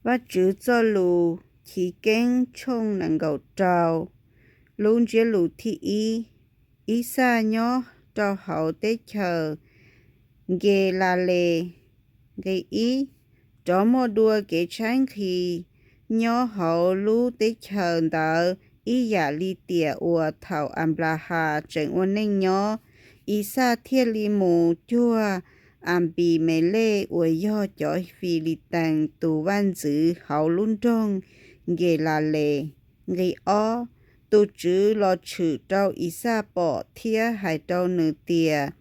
Vajtswv txoj lus Chivkeeb tshooj nees nkaum rau. Lub ntsiab lus thib ib. Ixaj nyob rau hauv teb chaws Nkelales. Nqe ib. Rov muaj dua kev tshaib nqhis nyob hauv lub teb chaws ntawd ib yam li tiam uas thaum Anplahas tseem ua neej nyob, Ixaj thiaj li mus cuag Anpimelej uas yog cov Filitees tus vaj ntxwv hauv lub nroog Nkelales. Nqe ob. Tus Tswv los tshwm rau Ixaj pom thiab hais rau nws tias,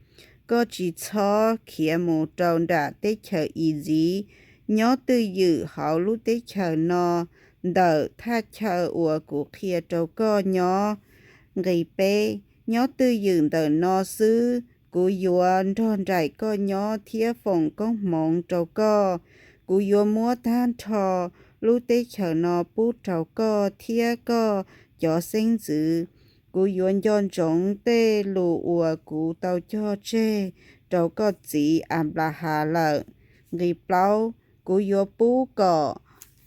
Koj tsis txhob khiav mus rau nram teb chaws Iziv. Nyob twj ywm hauv lub teb chaws no ntawm thaj chaw uas kuv qhia rau koj nyob. Nqe peb. Nyob twj ywm ntawm no xwb, kuv yuav nrog nraim koj nyob thiab foom koob hmoov rau koj. Kuv yuav muab tag nrho lub teb chaws no pub rau koj thiab koj cov xeeb ntxwv. Kuv yuav nco ntsoov tej lus uas kuv tau cog tseg rau koj txiv Anplahas lawm. Nqe plaub. Kuv yuav pub kom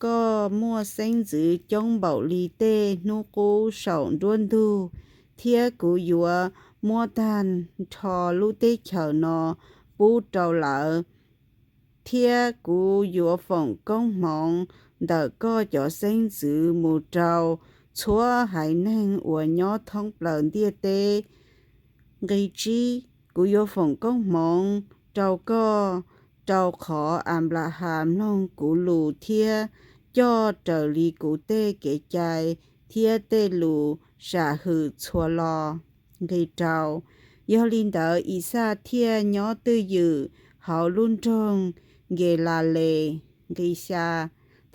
koj muaj xeeb ntxwv coob npaum li tej hnub qub saum nruab ntug, thiab kuv yuav muab tag nrho lub teb chaws no pub rau lawv, thiab kuv yuav foom koob hmoov ntawm koj cov xeeb ntxwv mus rau txhua haiv neeg uas nyob thoob plaws ntiaj teb. Nqe tsib. Kuv yuav foom koob hmoov rau koj, rau qhov Anplahas mloog kuv lus thiab coj raws li kuv tej kev cai thiab tej lus sam hwm txhua lo. Nqe rau. Yog li ntawd Ixaj thiaj nyob twj ywm hauv lub nroog Nkelales. Nqe xya.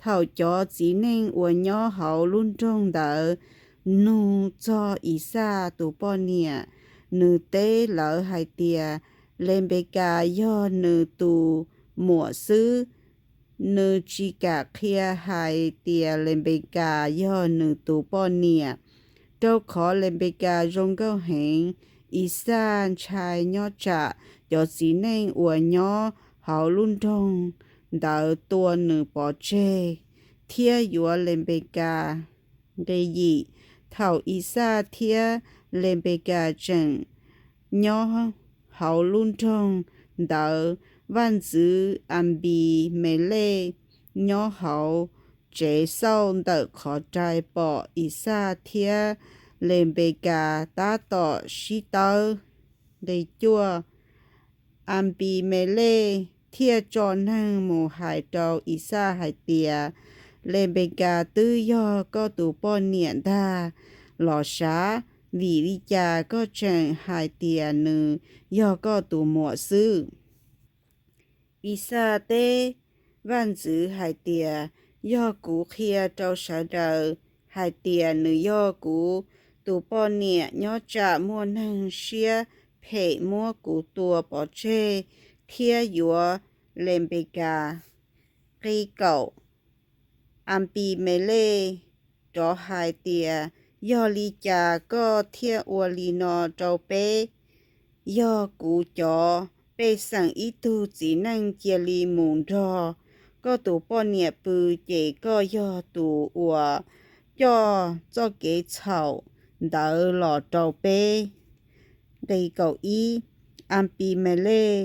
Thaum cov txiv neej uas nyob hauv lub nroog ntawd nug txog Ixaj tus poj niam, nws teb lawv hais tias, Lenpekas yog nws tus muam xwb. Nws tsis kam qhia hais tias Lenpekas yog nws tus poj niam, rau qhov Lenpekas zoo nkauj heev. Ixaj ntshai nyob tsam cov txiv neej uas nyob hauv lub nroog ntawd tua nws pov tseg thiab yuav Lenpekas. Nqe yim. Thaum Ixaj thiab Lenpekas tseem nyob hauv lub nroog ntawd, vaj ntxwv Anpimelej nyob hauv tsev xauj ntawm qhov rai pom Ixaj thiab Lenpekas tab tom sib tawb. Nqe cuaj. Anpimelej thiaj tso neeg mus hais rau Ixaj hais tias, Lenpekas twb yog koj tus poj niam ntag los sav? Vim li cas koj tseem hais tias nws yog koj tus muam xwb? Ixaj teb vaj ntxwv hais tias, Yog kuv qhia rau sawv daws hais tias nws yog kuv tus poj niam, nyob tsam muaj neeg siab phem muab kuv tua pov tseg thiab yuav Lenpekas. Nqe kaum. Anpimelej rov hais tias, Yog li cas koj thiaj ua li no rau peb? Yog kuv cov pej xeem ib tug txiv neej cia li mus nrog koj tus poj niam pw, ces koj yog tus uas coj txoj kev txhaum ntawd los rau peb. Nqe kaum ib. Anpimelej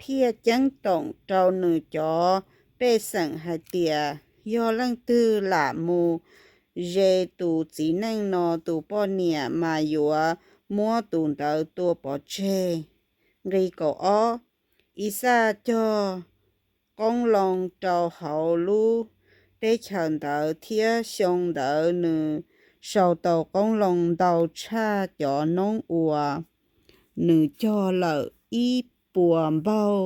thiaj ceeb toom rau nws cov pej xeem hais tias, Yog leej twg lam mus ze tus txiv neej no tus poj niam mas yuav muab tus ntawd tua pov tseg. Nqe kaum ob. Ixaj cog qoob loo rau hauv lub teb chaws ntawd, thiab xyoo ntawd nws sau tau qoob loo ntau tshaj cov noob uas nws cog lawm ib puas npaug,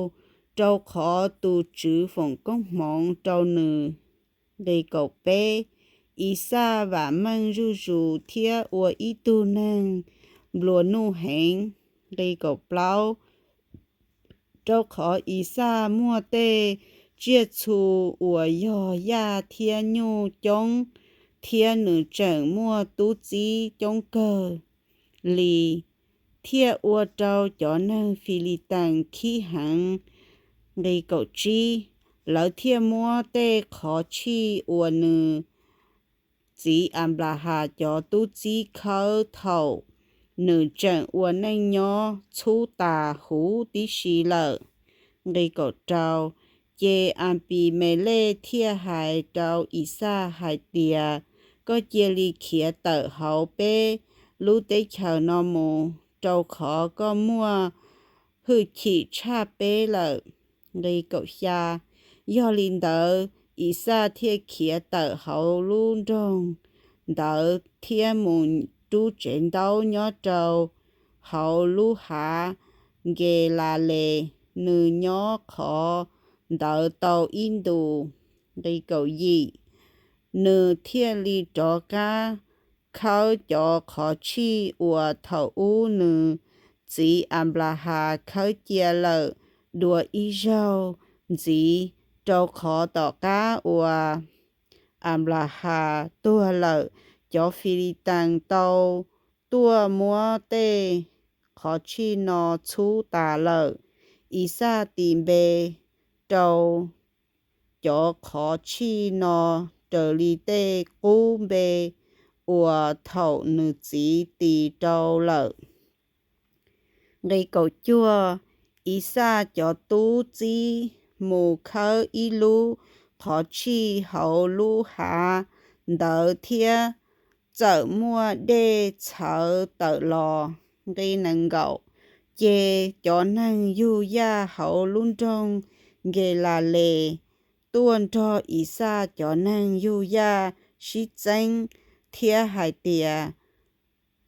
rau qhov tus Tswv foom koob hmoov rau nws. Nqe kaum peb. Ixaj vam meej zuj zus thiab ua ib tug neeg nplua nuj heev. Nqe kaum plaub. Rau qhov Ixaj muaj tej tsiaj txhu uas yog yaj thiab nyuj coob, thiab nws tseem muaj tub txib coob kawg li, thiaj ua rau cov neeg Filitees khib heev. Nqe kaum tsib. Lawv thiaj muab tej qhov tshij uas nws txiv Anplahas cov tub txib khawb thaum nws tseem ua neej nyob txhub tas huv tib si lawm. Nqi kaum rau. Ces Anpimelej thiaj hais rau Ixaj hais tias, Koj cia li khiav tawm hauv peb lub teb chaws no mus, rau qhov koj muaj hwj chim tshaj peb lawm. Nqi kaum xya. Yog li ntawd, Ixaj thiaj khiav tawm hauv lub nroog ntawd thiab mus rub tsev ntaub nyob rau hauv lub hav Nkelales. Nws nyob qhov ntawd tau ib ntus. Nqi kaum yim. Nws thiaj li rov qab khawb cov qhov tshij uas thaum ub nws txiv Anplahas khawb cia lawm dua ib zaug ntxiv, rau qhov tom qab uas Anplahas tuag lawm, cov Filitees tau tuaj muab tej qhov tshij no txhub tas lawm. Ixaj tis npe rau cov qhov tshij no raws li tej qub npe uas thaum nws txiv tis rau lawm. Nqi kaum cuaj. Ixaj cov tub txib mus khawb ib lub qhov tshij hauv lub hav ntawd thiab txawm muaj dej txhawv tawm los. Nqi nees nkaum. Ces cov neeg yug yaj hauv lub nroog Nkelales tuaj nrog Ixaj cov neeg yug yaj sib txeeb thiab hais tias,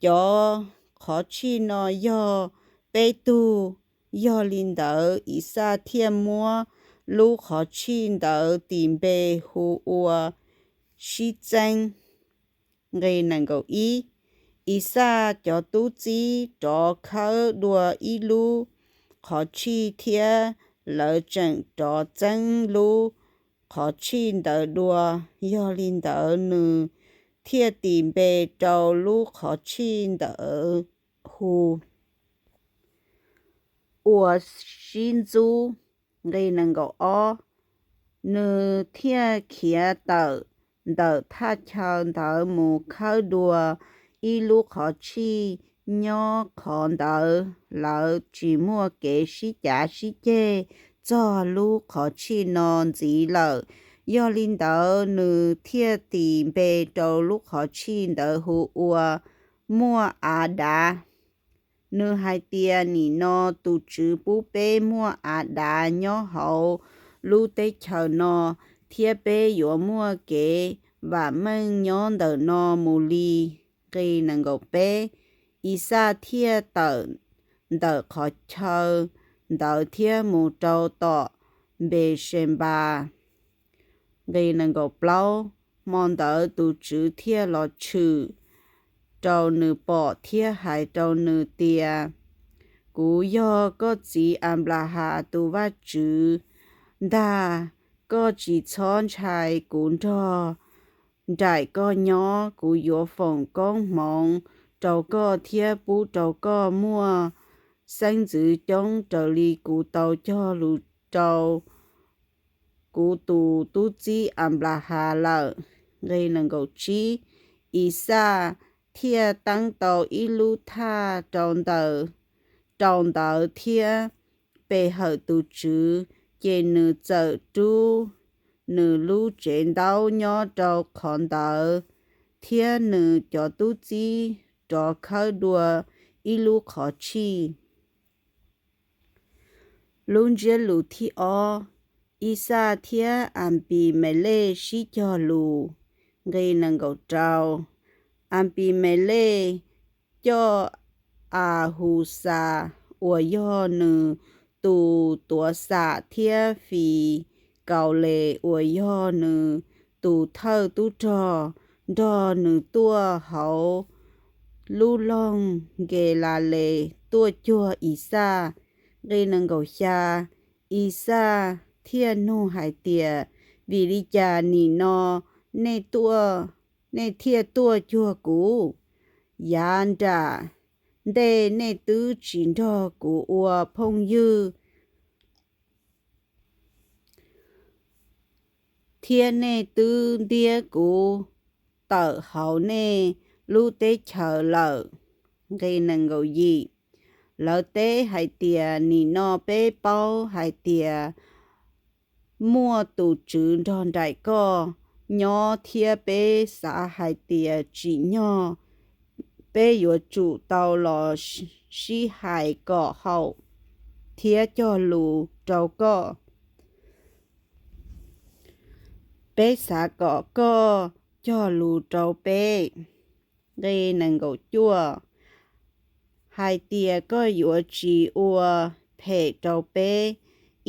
Cov qhov tshij no yog peb tug. Yog li ntawd, Ixaj thiaj muab lub qhov tshij ntawd tis npe hu ua Sib Txeeb. Nqi nees nkaum ib. Ixaj cov tub txib rov khawb dua ib lub qhov tshij thiab lawv tseem rov txeeb lub qhov tshij ntawd dua. Yog li ntawd, nws thiaj tis npe rau lub qhov tshij ntawd hu ua Sib Ntxub. Nqi nees nkaum ob. Nws thiaj khiav tawm ntawm thaj chaw ntawd mus khawb dua ib lub qhov tshij. Nyob qhov ntawd, lawv tsis muaj kev sib cav sib ceg txog lub qhov tshij no ntxiv lawm. Yog li ntawd, nws thiaj tis npe rau lub qhov tshij ntawd hu ua Muaj Av Dav. Nws hais tias, Nim no tus Tswv pub peb muaj av dav nyob hauv lub teb chaws no, thiab peb yuav muaj kev vam meej nyob ntawm no mus li. Nqi nees nkaum peb. Ixaj thiaj tawm ntawm qhov chaw ntawd thiab mus rau tom Npesenpas. Nqi nees nkaum plaub. Hmo ntawd tus Tswv thiaj los tshwm rau nws pom thiab hais rau nws tias, Kuv yog koj txiv Anplahas tus Vajtswv ntag. Koj tsis txhob ntshai, kuv nrog nraim koj nyob. Kuv yuav foom koob hmoov rau koj thiab pub rau koj muaj xeeb ntxwv coob raws li kuv tau cog lus rau kuv tus tub txib Anplahas lawm. Nqi nees nkaum tsib. Ixaj thiaj teeb tau ib lub thaj rau ntawd thiab pe hawm tus Tswv, ces nws txawm rub nws lub tsev ntaub nyob rau qhov ntawd, thiab nws cov tub txib rov khawb dua ib lub qhov tshij. Lub ntsiab lus thib ob. Ixaj thiab Anpimelej sib cog lus. Nqi nees nkaum rau. Anpimelej coj Ahusas uas yog nws tus tuav xam thiab Fikaules uas yog nws tus thawj tub rog nrog nws tuaj hauv lub loog Nkelales tuaj cuag Ixaj. Nqi nees nkaum xya. Ixaj thiaj nug hais tias, Vim li cas nim no nej tuaj, nej thiaj tuaj cuag kuv? Yav nram ntej nej twb tsis nrog kuv ua phooj ywg. thiab nej twb ntiab kuv tawm hauv nej lub teb chaws lawm. Nqe nees nkaum yim. Lawv teb hais tias, Nim no peb paub hais tias muaj tus TSWV nrog nraim koj nyob thiab peb xav hais tias tsim nyog peb yuav tsum tau los sib hais kom haum thiab cog lus rau koj. Peb xav kom koj cog lus rau peb. Nqe nees nkaum cuaj. Hais tias koj yuav tsis ua phem rau peb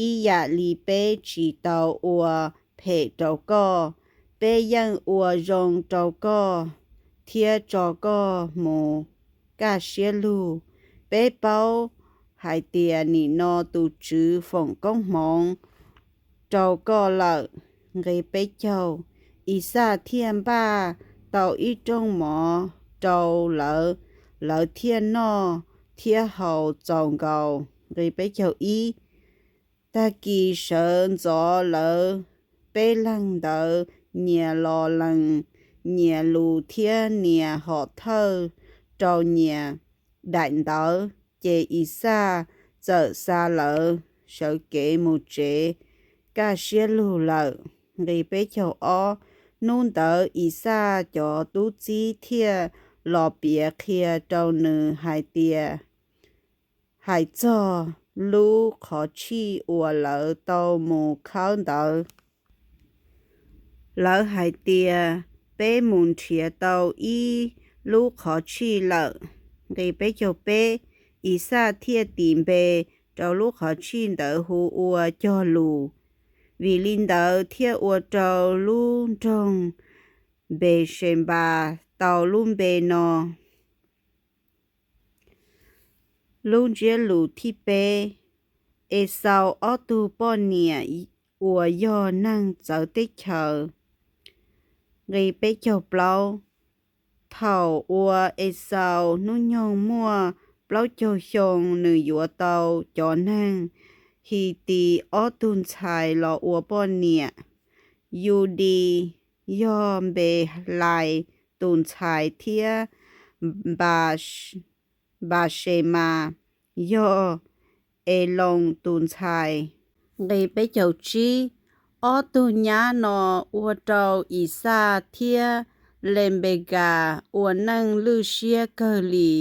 ib yam li peb tsis tau ua phem rau koj, peb yeej ua zoo rau koj thiab tso koj mus kaj siab lug. Peb paub hais tias nim no tus TSWV foom koob hmoov rau koj lawm. Nqe peb caug. Ixaj thiaj npaj tau ib rooj mov rau lawv, lawv thiaj noj thiab haus txaus nkaus. Nqe peb caug ib. Tag kis sawv ntxov lawv peb leeg ntawd nyias los lees nyias lus thiab nias hom thawj rau nyias daim ntawv, ces Ixaj txawm xa lawv sawv kev mus tsev kaj siab lug lawm. Nqe peb caug ob. Hnub ntawd Ixaj cov tub txib thiaj los piav qhia rau nws hais tias, hais txog lub qhov tshij uas lawv tau mus khawb ntawd. Lawv hais tias, Peb mus nrhiav tau ib lub qhov tshij lawm. Nqe peb caug peb. Ixaj thiaj tis npe rau lub qhov tshij ntawd hu ua Cog Lus. Vim li ntawd thiaj ua rau lub nroog Npesenpas tau lub npe no. Lub ntsiab lus thib peb. Exaus ob tug poj niam uas yog neeg txawv teb chaws. Nqe peb caug plaub. Thaum uas Exaus hnub nyoog muaj plaub caug xyoo, nws yuav tau cov neeg Hitis ob tug ntxhais los ua poj niam: Yudis yog Npelais tus ntxhais thiab Npasemas yog Eloos tus ntxhais. Nqe peb caug tsib. Ob tug nyab no ua rau Ixaj thiab Lenpekas ua neej lwj siab kawg li.